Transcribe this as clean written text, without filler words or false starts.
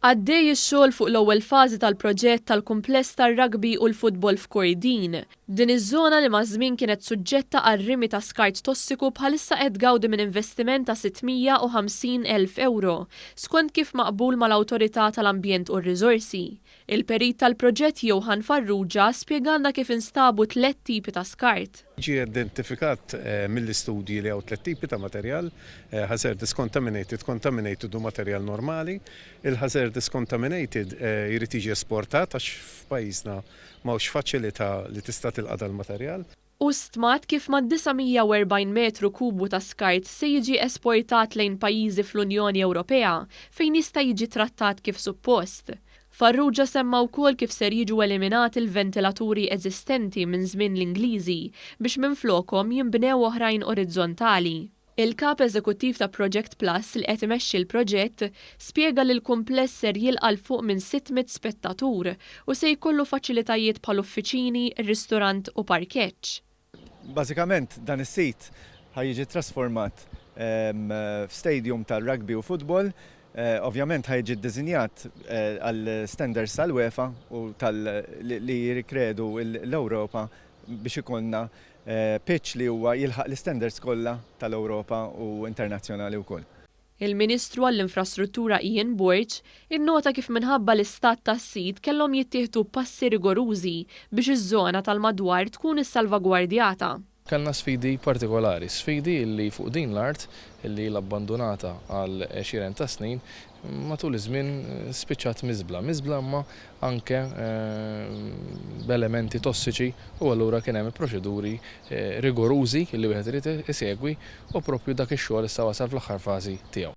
Għaddej ix-xogħol fuq l-ewwel fażi tal-proġett tal-kumpless tar-rugby u l-futbol f'Kordin. Din iż-żona li maż-żmien kienet suġġetta għal rimi ta' skart tossiku bħalissa qed tgawdi minn investiment ta' 650,000 ewro, skont kif maqbul mal-Awtorità tal-Ambjent u r-Riżorsi. Il-perit tal-proġett Johann Farrugia spjegalna kif instabu tlett tipi ta' skart. Ġie identifikat mill-istudji li hawn tlett tipi ta' materjal, hazardous contaminated, contaminated u materjal normali. Il-hazardous contaminated jrid jiġi esportat għax f'pajjiżna m'hawnx faċilità li tista' tilqa' dal-materjal. Hu stmat kif mad-940 metru kubu ta' skart se jiġi esportat lejn pajjiżi fl-Unjoni Ewropea fejn jista' jiġi trattat kif suppost. Farrugia semma wkoll kif ser jiġu eliminati l-ventilaturi eżistenti minn żmien l-Ingliżi biex minflokhom jinbnew oħrajn orizzontali. Il-Kap Eżekuttiv ta' Project Plus li qed imexxi l-proġett spjega li l-kumpless ser jilqa' 'l fuq minn 600 spettatur u se jkollu faċilitajiet bħal uffiċini, ristorant u parkeġġ. Bażikament dan is-sit ħa jiġi trasformat f'stadium tar-rugby u futbol. Ovvjament ħa jiġi ddisinjat għal standards tal-UEFA u tal li jirrikredu l-Ewropa biex ikollna pitch li huwa jilħaq l-istandards kollha tal-Ewropa u internazzjonali wkoll. Il-Ministru għall-Infrastruttura Ian Borg innota kif minħabba l-istat tas-sit kellhom jittieħdu passi rigorużi biex iż-żona tal-madwar tkun issalvagwardjata. Kellna sfidi partikolari, sfidi li fuq din l-art li ilha abbandunata għal għexieren ta' snin, matul iż-żmien spiċċat miżbla, miżbla imma anke b'elementi tossiċi u allura kien hemm proċeduri rigorużi li wieħed irid isegwi u proprju dak ix-xogħol issa wasal fl-aħħar fażi tiegħu.